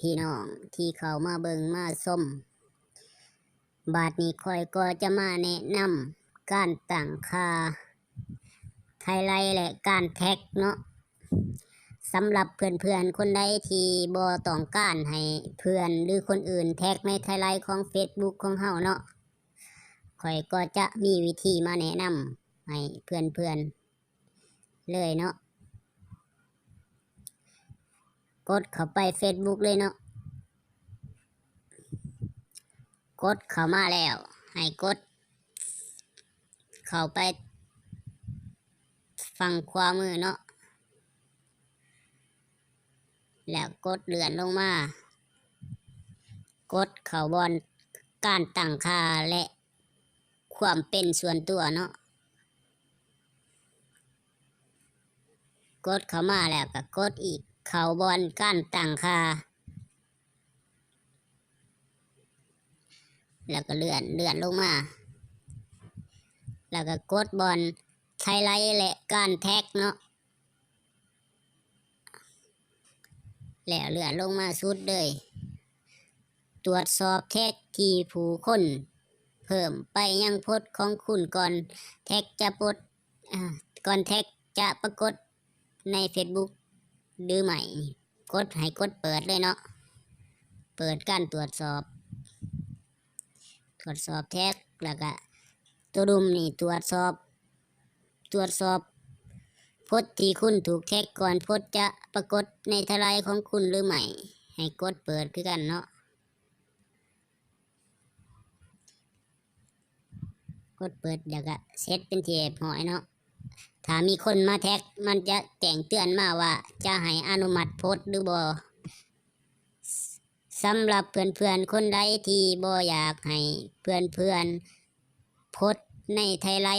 ພີ່ນ້ອງທີ່ເຂົ້າມາເບິ່ງມາຊົມ. ບາດນີ້ຂ້ອຍກໍຈະມາແນະນຳການຕັ້ງຄ່າໄທໄລແລະການແທັກເນາະ. ສຳລັບເພື່ອນໆຄົນໃດທີ່ບໍ່ຕ້ອງການໃຫ້ເພື່ອນ ຫຼື ຄົນອື່ນແທັກໃນໄທໄລຂອງເຟສບຸກຂອງເຮົາເນາະ, ຂ້ອຍກໍຈະມີວິທີມາແນະນຳໃຫ້ເພື່ອນໆເລີຍເນາະ. ກົດເຂົ້າໄປເຟສບຸກເລີຍເນາະ. ກົດເຂົ້າມາແລ້ວ ໃຫ້ກົດເຂົ້າໄປຝັ່ງຂວາມືເນາະ, ແລ້ວກົດເລື່ອນລົງມາ, ກົດເຂົ້າບ່ອນການຕັ້ງຄ່າ ແລະ ຄວາມເປັນສ່ວນຕົວເນາະ. ກົດເຂົ້າມາແລ້ວກໍກົດອີກ ເຂົ້າບ່ອນການຕັ້ງຄ່າ ແລ້ວກໍເລື່ອນ ເລື່ອນລົງມາ ແລ້ວກໍກົດບ່ອນໄທໄລ ແລະ ການແທັກເນາະ. ແລ້ວເລື່ອນລົງມາສຸດເລີຍ ຕວດສອບແທັກທີ່ຜູ້ຄົນເພີ່ມໄປຍັງໂພສຂອງຄຸນ ກ່ອນແທັກຈະປົດ ອາ ກ່ອນແທັກຈະປາກົດໃນເຟສບຸກຫຼືໄໝ່. ກົດ ໃຫ້ກົດເປີດເລີຍເນາະ, ເປີດການຕວດສອບ ຕວດສອບແທັກ ແລ້ວກະໂຕດຸ່ມນີ້ ຕວດສອບ ຕວດສອບໂພສທີ່ຄຸນຖືກແທັກ ກ່ອນໂພສຈະປາກົດໃນໄທໄລຂອງຄຸນຫຼືໄໝ່. ໃຫ້ກົດເປີດຄືກັນເນາະ, ກົດເປີດ ແລ້ວກະເສັດເປັນທີ່ຮຽບຮ້ອຍເນາະ. ຖ້າມີຄົນມາແທັກ ມັນຈະແຈ້ງເຕືອນມາວ່າຈະໃຫ້ອະນຸມັດໂພສຫຼືບໍ່. ສຳລັບເພື່ອນໆຄົນໃດທີ່ບໍ່ຢາກໃຫ້ເພື່ອນໆໂພສໃນໄທໄລ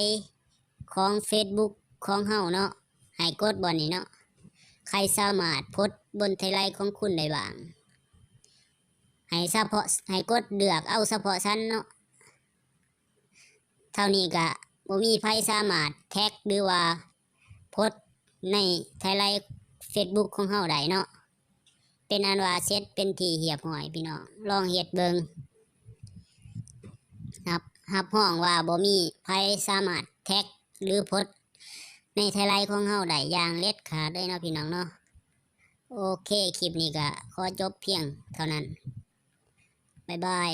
ຂອງເຟສບຸກຂອງເຮົາເນາະ, ໃຫ້ກົດບ່ອນນີ້ເນາະ. ໃຜສາມາດໂພສບົນໄທໄລຂອງຄຸນໄດ້ບ້າງ? ໃຫ້ສະເພາະ ໃຫ້ກົດເລືອກເອົາສະເພາະຊັ້ນເນາະ. ເທົ່ານີ້ກະບໍ່ມີໃຜສາມາດແທັກ ຫຼືວ່າໂພສໃນໄທໄລເຟສບຸກຂອງເຮົາໄດ້ເນາະ. ເປັນອັນວ່າເສັດເປັນທີ່ຮຽບຮ້ອຍພີ່ນ້ອງ, ລອງເຮັດເບິ່ງ. ຮັບ ຮັບຮອງວ່າບໍ່ມີໃຜສາມາດແທັກ ຫຼືໂພສໃນໄທໄລຂອງເຮົາໄດ້ຢ່າງເດັດຂາດເລີຍເນາະ ພີ່ນ້ອງເນາະ. ໂອເຄ, ຄລິບນີ້ກະຂໍຈົບພຽງເທົ່ານັ້ນ. ບາຍບາຍ.